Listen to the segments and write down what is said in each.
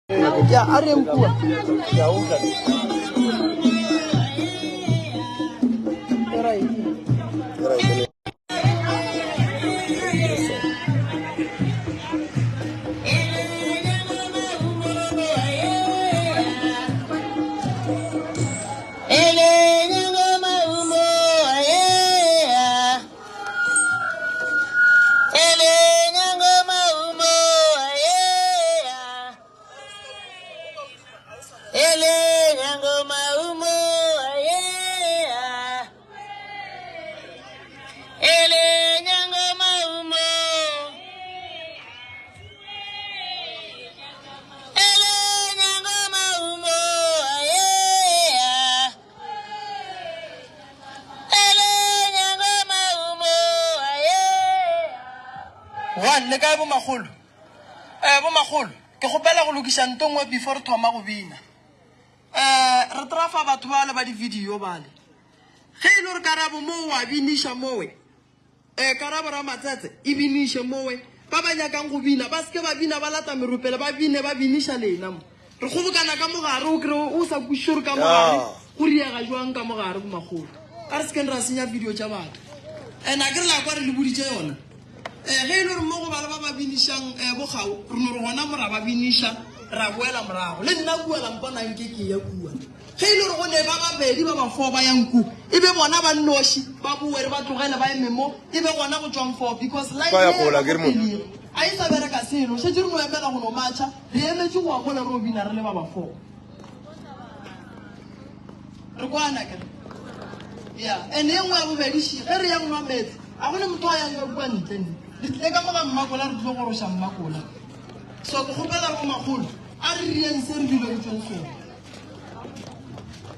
Ya, a re yeng kua. E right. One, le kae bomakgolo? Eh, bomakgolo, ke kgopela go lokiša nto nngwe before re thoma go bina. Eh, re tra fa batho bale ba di-video bale. Ge e le gore karabo moo wa biniša mowe, eh, karabo Ramatsetse e biniše mowe. Ba ba nyakang go bina, ba seke ba bina ba lata meropele, ba bine ba biniša lena mo. Re kgobokana ka mogare, o kry o sa kwešiše gore ka mogare go riega jwang ka mogare bomakgolo. A re sekeng ra senya video tša batho. And a ke re la kwa re le boditše yona. Eh, ge e le gore mo go ba le ba ba binišang eh, bogau, re no re gona mo ra ba biniša, ra boela morago. Le nna kua la mpona nke ke ya kua. Ge e le gore go ne ba babedi ba ba four ba yang ku, e be bona ba nnoši, ba boe re ba tlogele ba eme mo, e be gona go tšwang four because line Ba ya ye ya gola, ka ke re mo. pele ye a e sa bereka selo. Šetše re no emela go no matšha, re emetše go wa mola re o bina re le ba ba four. Re kwana akere? Ya, and e nngwe ya bobedi še, ge re ya go nwa meetse, a go ne motho a yang ka kua ntle ne. Re tlile ka mo ga Mmakola re tlilo goroša Mmakola. So ke kgopela go makgolo, a re rieng se re bileditsweng sona.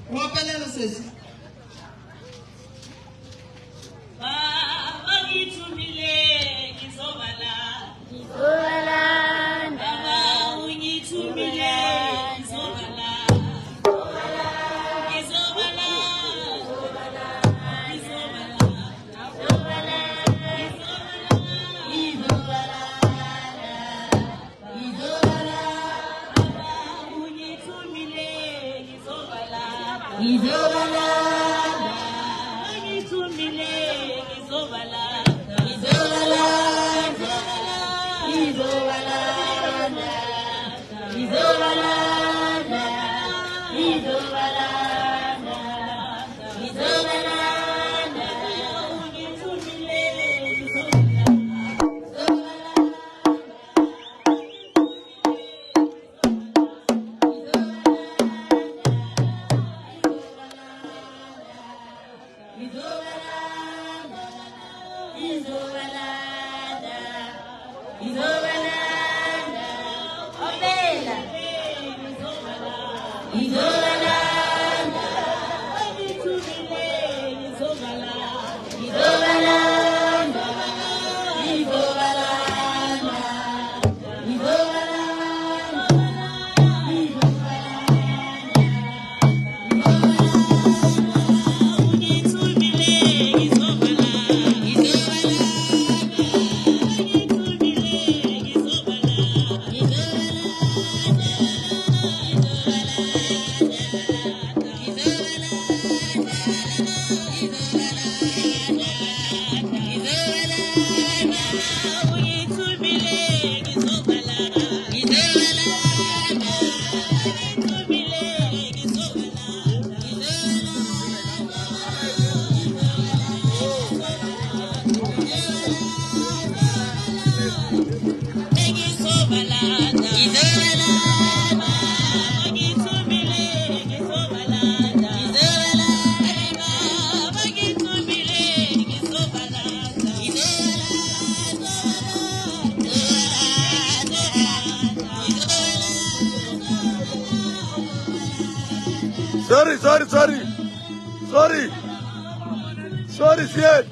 Re opelele sesi. Baba ngithumile ngizobala. Baba ungithumile ngizobala. Ngizobala. Ngizobala. Ngizobala. Baba ungithumile ngizobala. Ungithumile ngizobala. Ungithumile ngizobala. Sorry, sorry, sorry. Sorry. Sorry, Siet.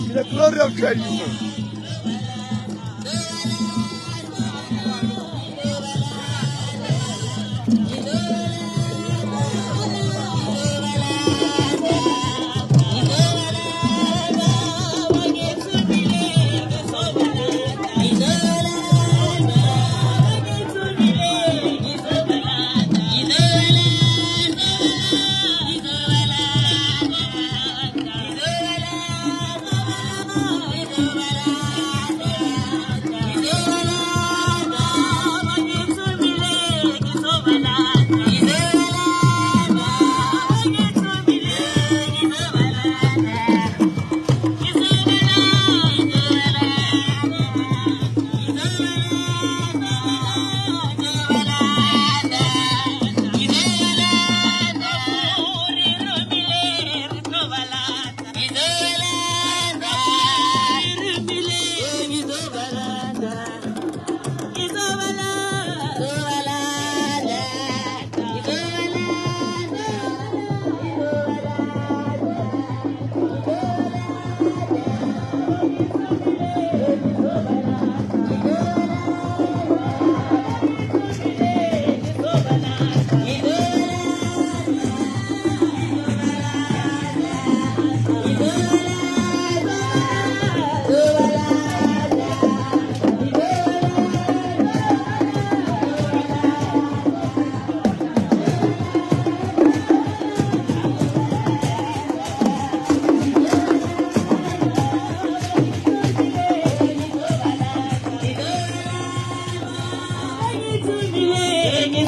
In the glory of Christ.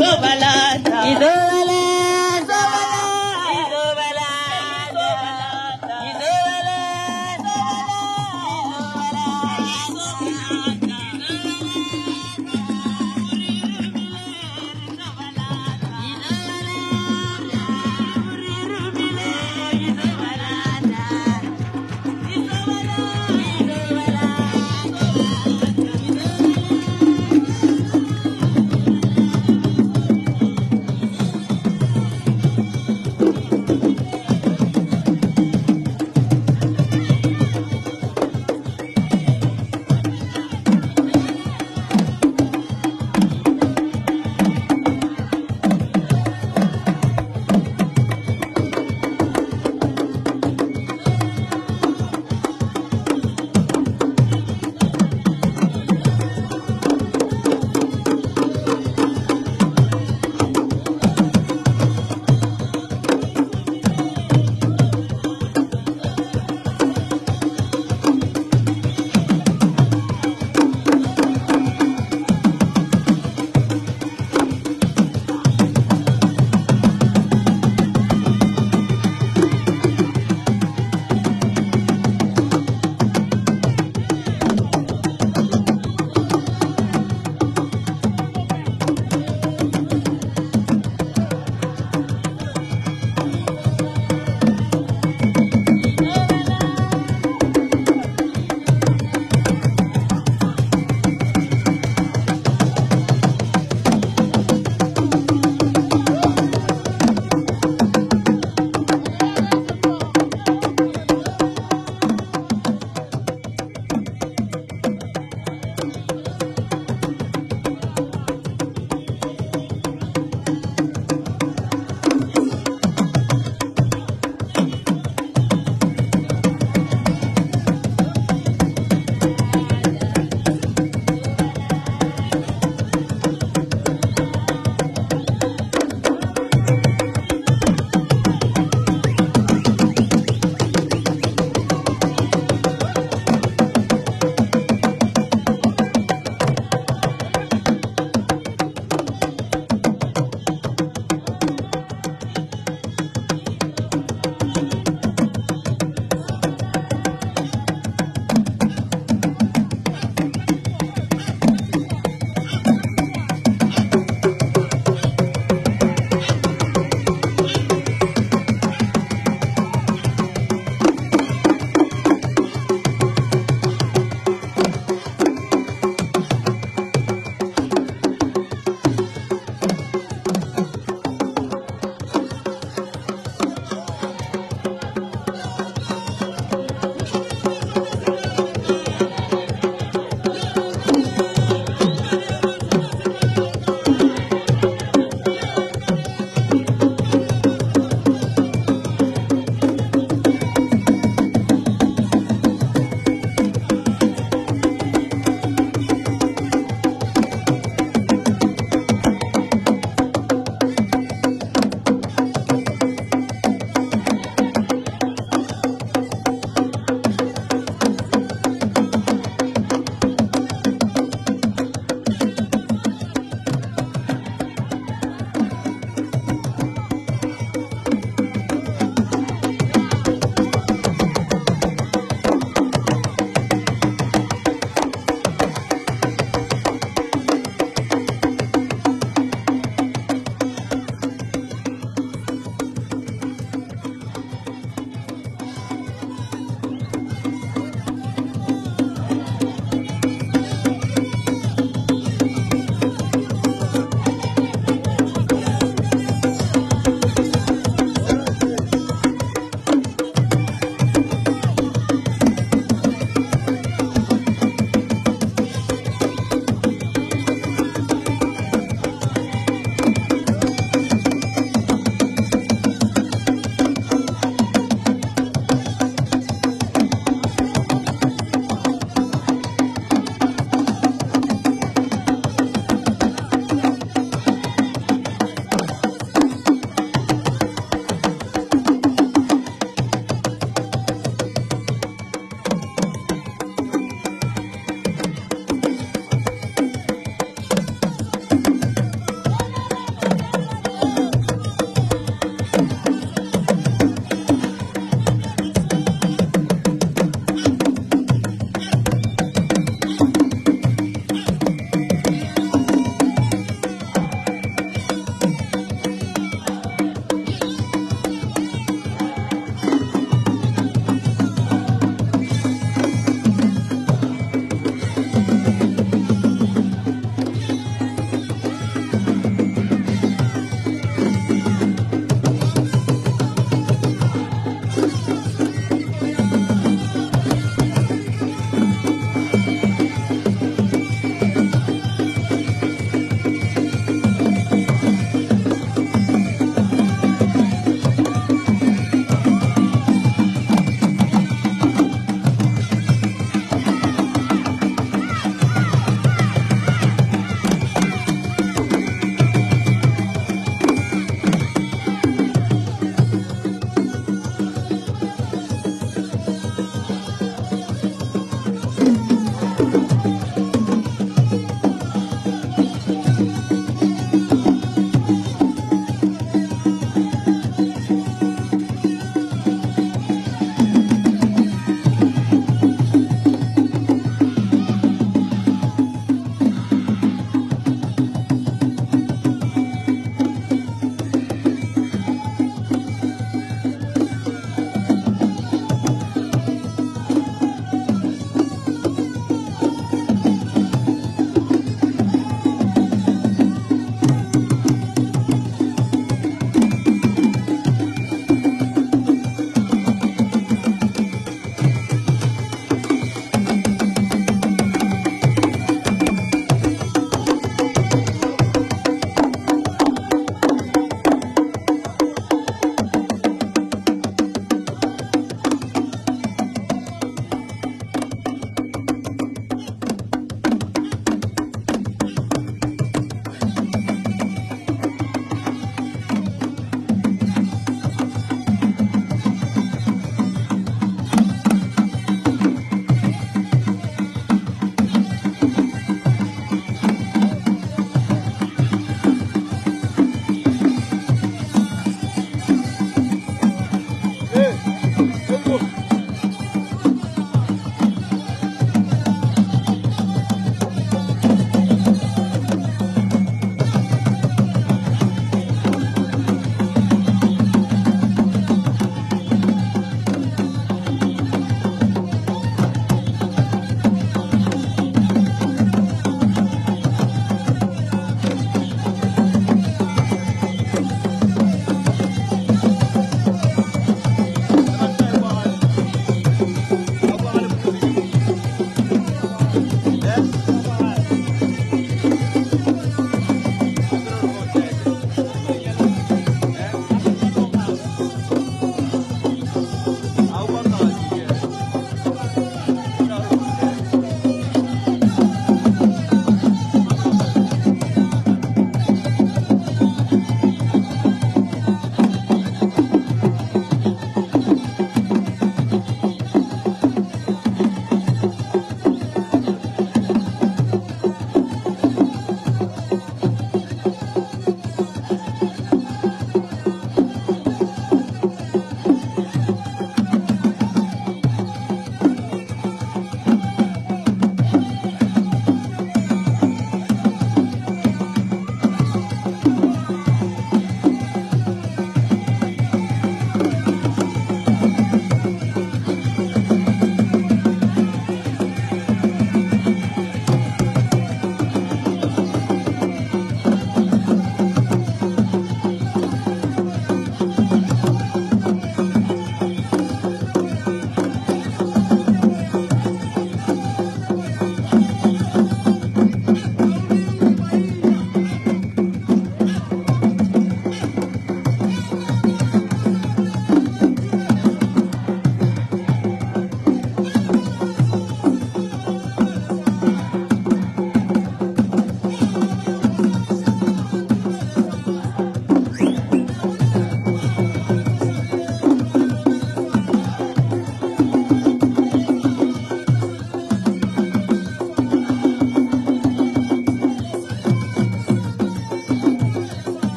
Ngizobalanda. Ngizobalanda. Ngizobalanda. Ngizobalanda.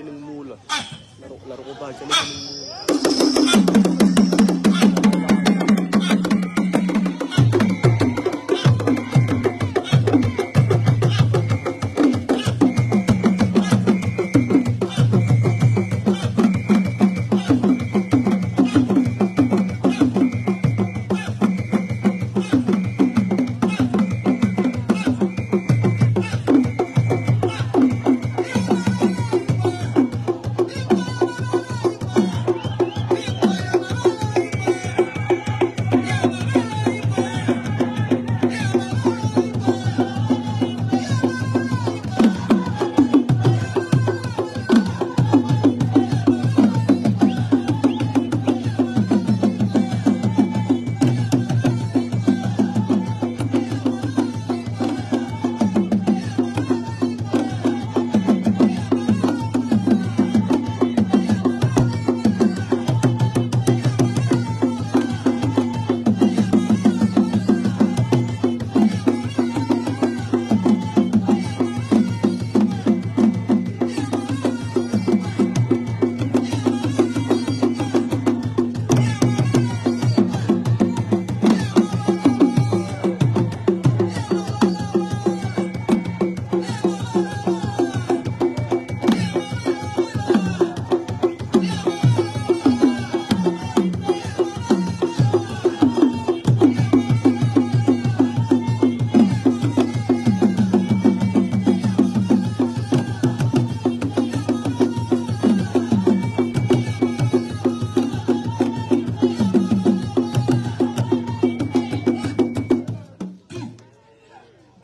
keneng mola la re gobatša le keneng mola.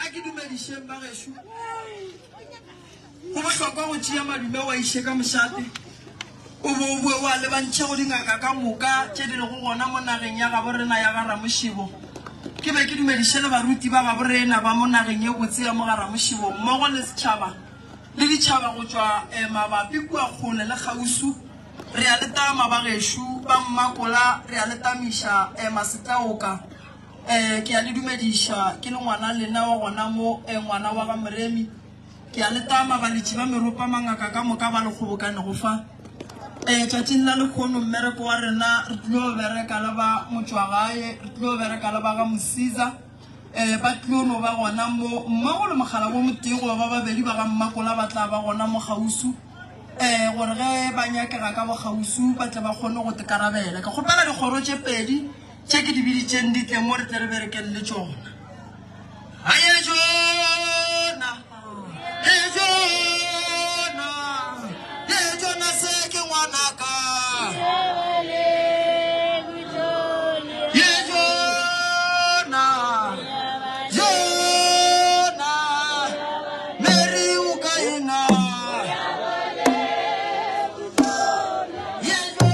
A ke dumedišeng ba gešo. Go bohlokwa go tšea madume o a iše ka mošate, o bo o boe o a lebantšhe go dingaka ka moka tše di lego gona mo nageng ya gabo rena ya ga Ramošebo. Ke be ke dumediše le baruti ba gabo rena ba mo nageng ye botse ya mo ga Ramošebo mmogo le setšhaba le ditšhaba go tšwa mabapi kua kgole le kgausu. Re a le tama ba gešo ba Mmakola, re a le tamiša Masetlaoka. Ee, ke a le dumediša, ke le ngwana lena wa gona mo, ee, ngwana wa ga Moremi. Ke a le tama, baletši ba meropa, mangaka ka moka ba le kgobokanego fa. Ee, tšatšing la lehono mmereko wa rena re tlilo bereka le ba motšwagae, re tlilo bereka le ba ga Mosiza. Ee, ba tlilo no ba gona mo, mmago le mogala wo motee goba ba babedi ba ga Mmakola ba tla ba gona mo kgauswi. Ee, gore ge ba nyakega ka bokgauswi ba tle ba kgone go tekarabela. Ke kgopela dikgoro tše pedi. Tše ke di biditšeng di tle mo re tle re berekeng le tšona. Aye Jona, he Jona, he Jona se ke ngwanaka. Ye Jona, Jona, Mary o kae na? Ye Jona.